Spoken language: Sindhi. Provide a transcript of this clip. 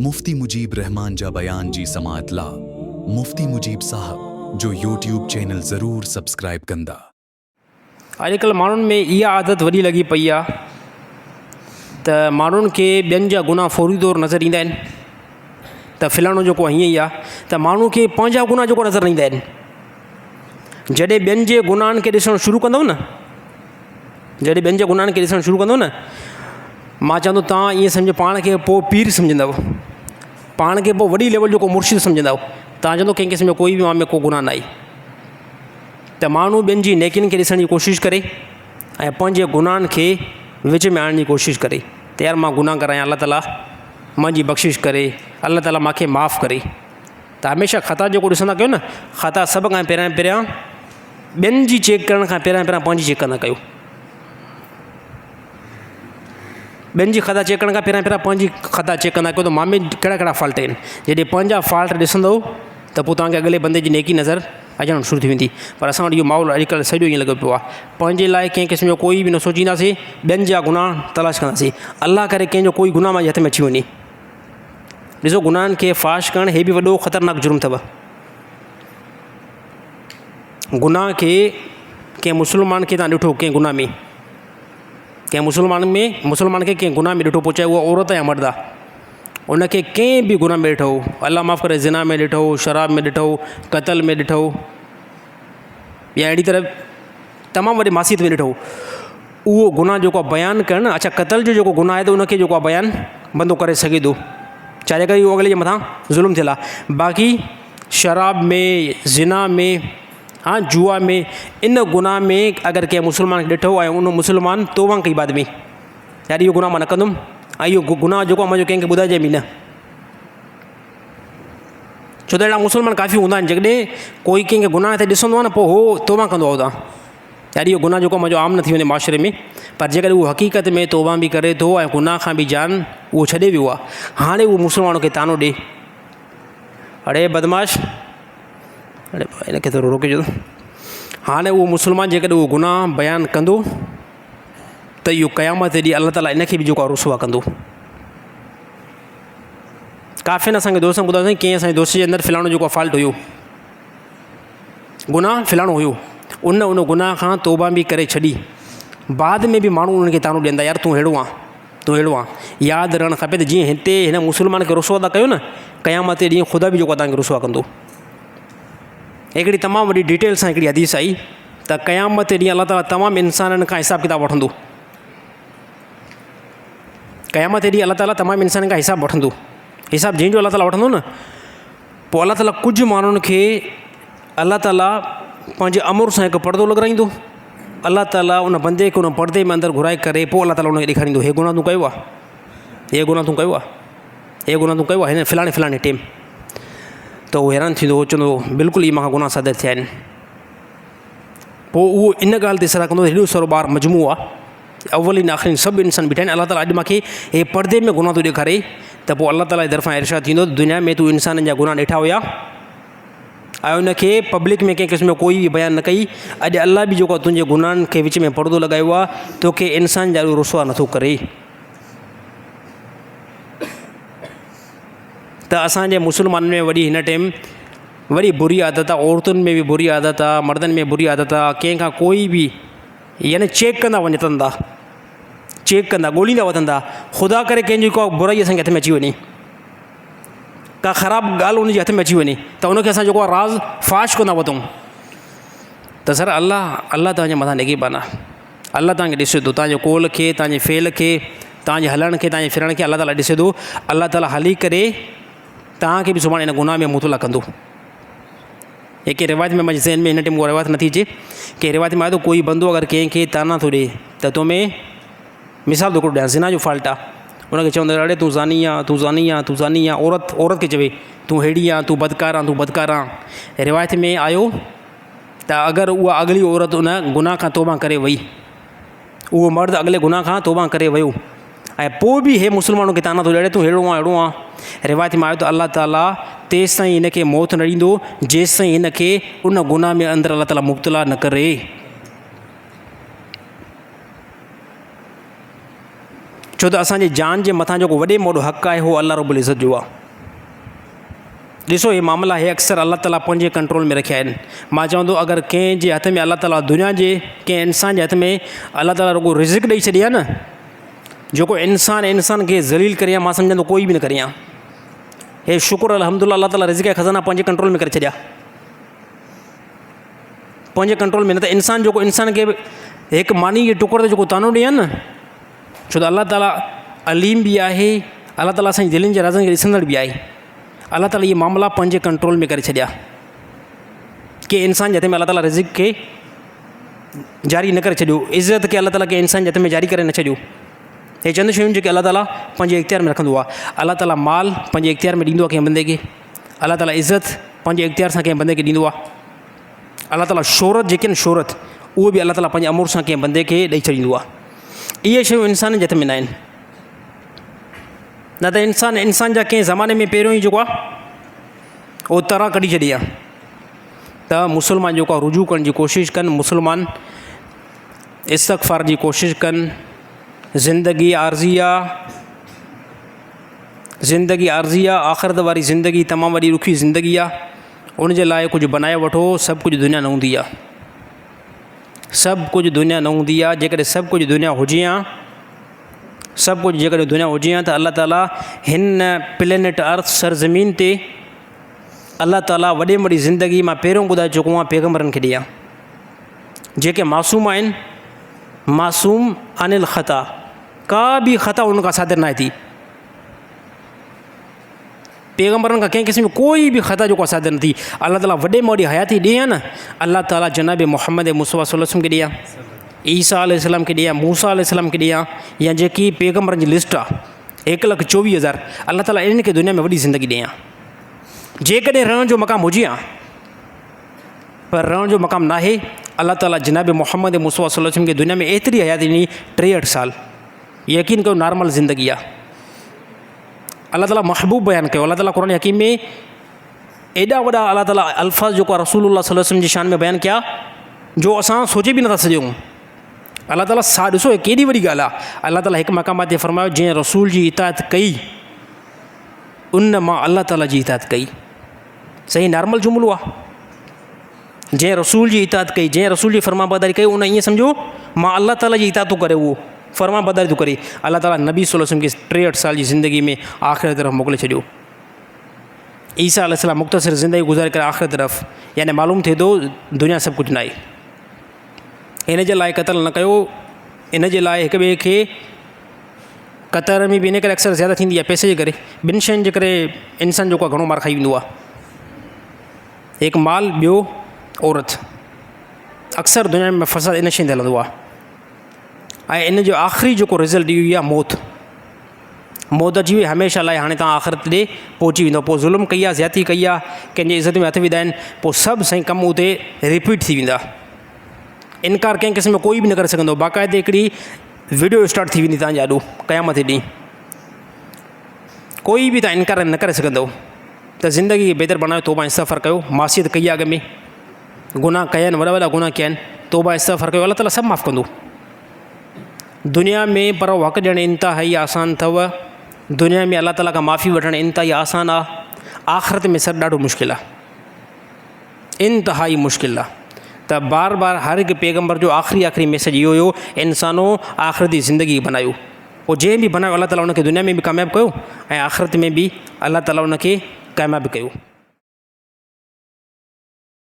مفتي مجيب الرحمان جا بيان جي سماعت لا مفتي مجيب صاحب جو يوٽيوب چينل ضرور سبسڪرائب ڪندا. اڄڪلهه ماڻهن ۾ اها عادت وڏي لڳي پئي آهي ته ماڻهن کي ٻين جا گناهه فوري طور نظر ايندا آهن ته فلاڻو جيڪو ائين ئي آهي ته ماڻهو کي پنهنجا گناهه جيڪو نظر نه ايندا آهن جڏهن ٻين جي گناهن کي ڏسڻ شروع ڪندو نه جڏهن ٻين جي گناهن کي ڏسڻ شروع ڪندو نه مان چوان ٿو توهان ائين سمجهو پاڻ کي پوءِ پير سمجهندؤ پاڻ کي پوءِ وڏي ليول جو ڪو مرشد سمجهندؤ توهان چوندو ڪنهن قسم جو ڪوئي به مان ۾ ڪو گناهه نه آهي ته ماڻهو ٻين جي نيڪين کي ڏسڻ جي ڪوشش ڪري ۽ پنهنجي گناهن کي وچ ۾ آڻڻ جي ڪوشش ڪري ته يار مان گناهگار آهيان الله تعاليٰ منهنجي بخشش ڪري الله تعاليٰ مونکي معاف ڪري ته هميشه خطا جيڪو ڏسندا ڪيو نه خطا سڀ کان پهريان پهريان ٻين جي چيڪ ڪرڻ کان پهريان پهريان پنهنجي چيڪ ڪندا ڪيو ٻين جي خطا چيڪ ڪرڻ کان پهريان پهريان پنهنجي خطا چيڪ ڪندا ڪيو ته مان ۾ ڪهڙا ڪهڙا فالٽ آهن جڏهن پنهنجا فالٽ ڏسندو ته پوءِ توهان کي اڳلي بندي جي نيڪي نظر اچڻ شروع ٿي ويندي پر اسان وٽ اهو ماحول اڄڪلهه سڄو ائين لڳو پيو آهي پنهنجي لاءِ ڪنهن قسم جو ڪوئي به نه سوچينداسين ٻين جا گناهه تلاش ڪنداسين الله ڪري ڪنهن جو ڪوئي گناهه منهنجي هٿ ۾ اچي وڃي ڏسو گناهن کي فاش ڪرڻ هي به وڏو خطرناڪ جرم اٿو گناهه کي ڪنهن مسلمان کي توهان ڏٺو ڪنهن گناهه ۾ ڪنهن مسلمان ۾ مسلمان کي ڪنهن گناهه ۾ ڏٺو پوء چاهي اها عورت يا مرد آهي ان کي ڪنهن به گناهه ۾ ڏٺو الله معاف ڪري زنا ۾ ڏٺو شراب ۾ ڏٺو قتل ۾ ڏٺو يا اهڙي طرح تمام وڏي معصيت ۾ ڏٺو اهو گناهه جيڪو آهي بيان ڪرڻ اڇا قتل جو جيڪو گناهه آهي ته ان کي جيڪو آهي بيان بندو ڪري سگهي ٿو ڇا جي ڪري اهو اڳلي جي مٿان ظلم ٿيل آهي باقي شراب ۾ زنا ۾ ها جوا ۾ ان گناهه ۾ اگر ڪنهن مسلمان کي ڏٺو ۽ ان مسلمان توبه ڪئي بعد ۾ يار اهو گناهه مان نه ڪندم ۽ اهو گناهه جيڪو آهي منهنجو ڪنهن کي ٻڌائجي به نه ڇو ته اهڙا مسلمان ڪافي هوندا آهن جيڪڏهن ڪوئي ڪنهن کي گناهه تي ڏسندو آهي نه پوءِ هو توبه ڪندو آهي اتان يار اهو گناهه جيڪو منهنجو عام نه ٿي وڃي معاشري ۾ پر جيڪڏهن اهو حقيقت ۾ توبه به ڪري ٿو ۽ گناهه کان به جان اهو ڇڏي ويو آهي هاڻي اهو مسلمانن کي طعنو ڏي اڙي بدمعاش اڙي هن کي ٿورو روڪي ڇڏو هاڻي اهو مسلمان جيڪڏهن اهو گناهه بيان ڪندو ته اهو قيامت ڏينهن الله تعاليٰ ان کي به جيڪو آهي رسوا ڪندو ڪافين اسانکي دوستن ٻڌايو سائين ڪنهن اسانجي دوست جي اندر فلاڻو جيڪو فالٽ هيو گناهه فلاڻو هيو ان ان گناهه کان توبه به ڪري ڇڏي بعد ۾ به ماڻهو انهن کي طعنو ڏين ٿا يار تون اهڙو آن تون اهڙو آن ياد رهڻ کپي ته جيئن هتي هن مسلمان کي رسوا ٿا ڪيو نه قيامت جي ڏينهن خدا به جيڪو توهان کي رسوا ڪندو هڪڙي تمام وڏي ڊيٽيل سان هڪڙي حديث آئي ته قيامت جي ڏينهن الله تعاليٰ تمام انسانن کان حساب ڪتاب وٺندو قيامت جي ڏينهن الله تعاليٰ تمام انسانن کان حساب وٺندو حساب جنهن جو الله تعاليٰ وٺندو نه پوء الله تعاليٰ ڪجهه ماڻهن کي الله تعاليٰ پنهنجي امر سان هڪ پردو لڳرائيندو الله تعاليٰ ان بندي کي ان پردي ۾ اندر گهرائي ڪري پوء الله تعاليٰ ان کي ڏيکاريندو هي گناهه تون ڪيو آهي هي گناهه تون ڪيو آهي هي گناهه تون ڪيو آهي هن فلاڻي فلاڻي ٽيم ته هو حيران ٿيندو هو چوندو بلڪل ئي مون کان گناهه صادر ٿيا آهن پوء اهو ان ڳالهه تي اصرار ڪندو هيڏو سارو ٻار مجموعو آهي اولين آخرين سڀ انسان بيٺا آهن الله تعاليٰ اڄ مونکي هي پردي ۾ گناهه ٿو ڏيکاري ته پوء الله تعاليٰ جي طرفان ارشاد ٿيندو ته دنيا ۾ تون انسانن جا گناهه ڏٺا هيا ۽ ان کي پبلڪ ۾ ڪنهن قسم جو ڪوئي به بيان نه ڪئي اڄ الله به جيڪو تنهنجي گناهن کي وچ ۾ پردو لڳايو آهي توکي انسان جا رسوا نٿو ڪري ته اسانجي مسلمانن ۾ وڏي هن ٽيم وڏي بري عادت آهي عورتن ۾ به بري عادت آهي مردن ۾ بري عادت آهي ڪنهن کان ڪوئي به يعني چيڪ ڪندا وڃن ٿا چيڪ ڪندا ڳوليندا وتن ٿا خدا ڪري ڪنهن جي ڪا برائي اسان کي هٿ ۾ اچي وڃي ڪا خراب ڳالهه ان جي هٿ ۾ اچي وڃي ته ان کي اسان جيڪو آهي راز فاش ڪندا وتون ته سر الله الله توهان جي مٿان نگهبان آهي الله توهان کي ڏسي ٿو توهان جي قول کي توهان جي فعل کي توهان جي هلڻ کي توهان جي ڦرڻ کي الله تعاليٰ ڏسي ٿو الله تعاليٰ هلي ڪري توهان کي به سڀاڻي ان گناهه ۾ مبتلا ڪندو هڪ روايت ۾ منهنجي ذهن ۾ هن ٽيم اها روايت نٿي اچي ڪنهن روايت ۾ آيو ته ڪوئي بندو اگر ڪنهن کي طعنا ٿو ڏي ته تو ۾ مثال ٿو هڪڙو ڏيان زنا جو فالٽ آهي ان کي چوندو اڙي تون زاني آ تون زاني آ تون زاني آ عورت عورت کي چوي تون ههڙي آ تون بدڪار آ تون بدڪار آ روايت ۾ آيو ته اگر اها اڳلي عورت ان گناهه کان توبه ڪري وئي اهو مرد اڳلي گناهه کان توبه ڪري ويو ۽ پوء به هي مسلمانن کي طعنو ٿو ڏياري تون ههڙو آن اهڙو آن روايت ۾ آيو ته الله تعاليٰ تيستائين هن کي موت نه ڏيندو جيستائين هن کي ان گناهه ۾ اندر الله تعاليٰ مبتلا نه ڪري. ڇو ته اسان جي جان جي مٿان جيڪو وڏي ۾ وڏو حق آهي اهو الله رب العزت جو آهي. ڏسو هي معاملا هي اڪثر الله تعاليٰ پنهنجي ڪنٽرول ۾ رکيا آهن. مان چوان ٿو اگر ڪنهن جي هٿ ۾ الله تعاليٰ دنيا جي ڪنهن انسان جي هٿ ۾ الله تعاليٰ رڳو رزق ڏئي ڇڏي ها نه جيڪو انسان انسان کي ذليل ڪري ها مان سمجهان ٿو ڪوئي به نه ڪري ها. هي شڪر الحمدلله الله تعاليٰ رزق جا خزانا پنهنجي ڪنٽرول ۾ ڪري ڇڏيا. پنهنجي ڪنٽرول ۾ نه ته انسان جيڪو انسان کي به هڪ ماني جي ٽڪر تي جيڪو طعنو ڏئي نه ڇو ته الله تعاليٰ عليم به آهي الله تعاليٰ اسانجي دلين جي رازن کي ڏسندڙ به آهي الله تعاليٰ اهي معاملا پنهنجي ڪنٽرول ۾ ڪري ڇڏيا ڪي انسان جي هٿ ۾ الله تعاليٰ رزق کي جاري نه ڪري ڇڏيو عزت کي الله تعاليٰ ڪنهن انسان جي هٿ ۾ جاري ڪري نه ڇڏيو هي چند شيون جيڪي الله تعاليٰ پنهنجي اختيار ۾ رکندو آهي الله تعاليٰ مال پنهنجي اختيار ۾ ڏيندو آهي ڪنهن بندي کي الله تعاليٰ عزت پنهنجي اختيار سان ڪنهن بندي کي ڏيندو آهي الله تعاليٰ شهرت جيڪي آهن شهرت اهو به الله تعاليٰ پنهنجي امر سان ڪنهن بندي کي ڏئي ڇڏيندو آهي اهي شيون انسان جي هٿ ۾ نه آهن نه ته انسان انسان جا ڪنهن زماني ۾ پهريون ئي جيڪو آهي اهو ترا ڪڍي ڇڏي آهي ته مسلمان جيڪو آهي رجوع ڪرڻ جي ڪوشش ڪن مسلمان استغفار جي ڪوشش ڪن زندگي عارضي آهي زندگي عارضي آ آخرت واري زندگي تمام وڏي ڏکي زندگي آ ان جي لاء ڪجهه بنائي وٺو سڀ ڪجهه دنيا نه هوندي آ سڀ ڪجهه دنيا نه هوندي آ جيڪڏهن سڀ ڪجهه دنيا هجي ها سڀ ڪجهه جيڪڏهن دنيا هجي ها ته الله تعاليٰ هن پلينيٽ ارٿ سرزمين تي الله تعاليٰ وڏي ۾ وڏي زندگي مان پهريون ٻڌائي چڪو آهيان پيغمبرن کي ڏئي ها جيڪي معصوم آهن معصوم عن الخطا ڪا به خطا انهن کان صادر ناهي ٿي. پيغمبرن کان ڪنهن قسم جو ڪوئي به خطا جيڪو صادر نه ٿي. الله تعاليٰ وڏي ۾ وڏي حياتي ڏي ها نه الله تعاليٰ جناب محمد مصطفيٰ صلي الله عليه وسلم کي ڏي ها، عيسيٰ عليه السلام کي ڏي ها، موسيٰ عليه السلام کي ڏي ها يا جيڪي پيغمبرن جي لسٽ آ 1,24,000 الله تعاليٰ انهن کي دنيا ۾ وڏي زندگي ڏي ها جيڪڏهن رهڻ جو مقام هجي ها. پر رهڻ جو مقام ناهي، الله تعالي جناب محمد مصطفيٰ صلي الله عليه وسلم کي دنيا ۾ ايتري حياتي ڏني 63 سال يقين ڪيو نارمل زندگي آ الله تعالي محبوب بيان ڪيو الله تعالي قرآن حڪيم ۾ ايڏا وڏا الله تعالي الفاظ جيڪو رسول الله صلي الله عليه وسلم جي شان ۾ بيان ڪيا جو اسان سوچي به نٿا سگهون الله تعالي سا ڏسو ڪيڏي وڏي ڳالهه آ الله تعالي هڪ مقام تي فرمايو جنهن رسول جي اطاعت ڪئي ان مان الله تعالي جي اطاعت ڪئي صحيح نارمل جملو آ جنهن رسول جي اطاعت ڪئي جنهن رسول جي فرمانبرداري ڪئي ان ائين سمجهو مان الله تعالي جي اطاعت ٿو ڪري اهو فرمانبرداري ٿو ڪري الله تعالي نبي صلي الله عليه وسلم کي 63 سال جي زندگي ۾ آخرت طرف موڪلي ڇڏيو عيسيٰ عليه السلام مختصر زندگي گذاري ڪري آخرت طرف يعني معلوم ٿئي ٿو دنيا سڀ ڪجهه ناهي ان جي لاء قتل نه ڪيو ان جي لاء هڪ ٻئي کي قطر ۾ به ان ڪري اڪثر زياده ٿيندي آهي پئسي جي ڪري ٻن شين جي ڪري انسان جيڪو آهي گهڻو مار کائي ويندو آهي هڪ مال ٻيو عورت اڪثر دنيا ۾ فساد ان شين تي هلندو آهي ۽ ان جو آخري جيڪو رزلٽ اهو ئي آهي موت موت اچي وئي هميشه لاء هاڻي تان آخرت ڏي پهچي ويندو پوء ظلم ڪئي آهي زيادتي ڪئي آهي ڪنهن جي عزت ۾ هٿ وڌا آهن پوء سڀ سائين ڪم اتي رپيٽ ٿي ويندا انڪار ڪنهن قسم جو ڪوئي به نه ڪري سگهندو باقاعدي هڪڙي وڊيو اسٽارٽ ٿي ويندي تنهنجي آڏو قيامت جي ڏينهن ڪوئي به تان انڪار نه ڪري سگهندو ته زندگي کي بهتر بڻايو توبه استغفار ڪيو معصيت ڪئي آهي اڳ ۾ گناهه ڪيا آهن وڏا وڏا گناهه ڪيا آهن توبه استغفار ڪيو الله تعالي سڀ معاف ڪندو دنيا ۾ پر حق ڏيڻ انتهائي آسان اٿو دنيا ۾ الله تعالي کان معافي وٺڻ انتهائي آسان آهي آخرت ۾ سر ڏاڍو مشڪل آهي انتهائي مشڪل آ ته بار بار هر هڪ پيغمبر جو آخري آخري ميسيج اهو هيو انسانو آخرت جي زندگي بنايو پوء جنهن به بنايو الله تعالي ان کي دنيا ۾ به ڪامياب ڪيو ۽ آخرت ۾ به الله تعالي ان کي ڪامياب ڪيو.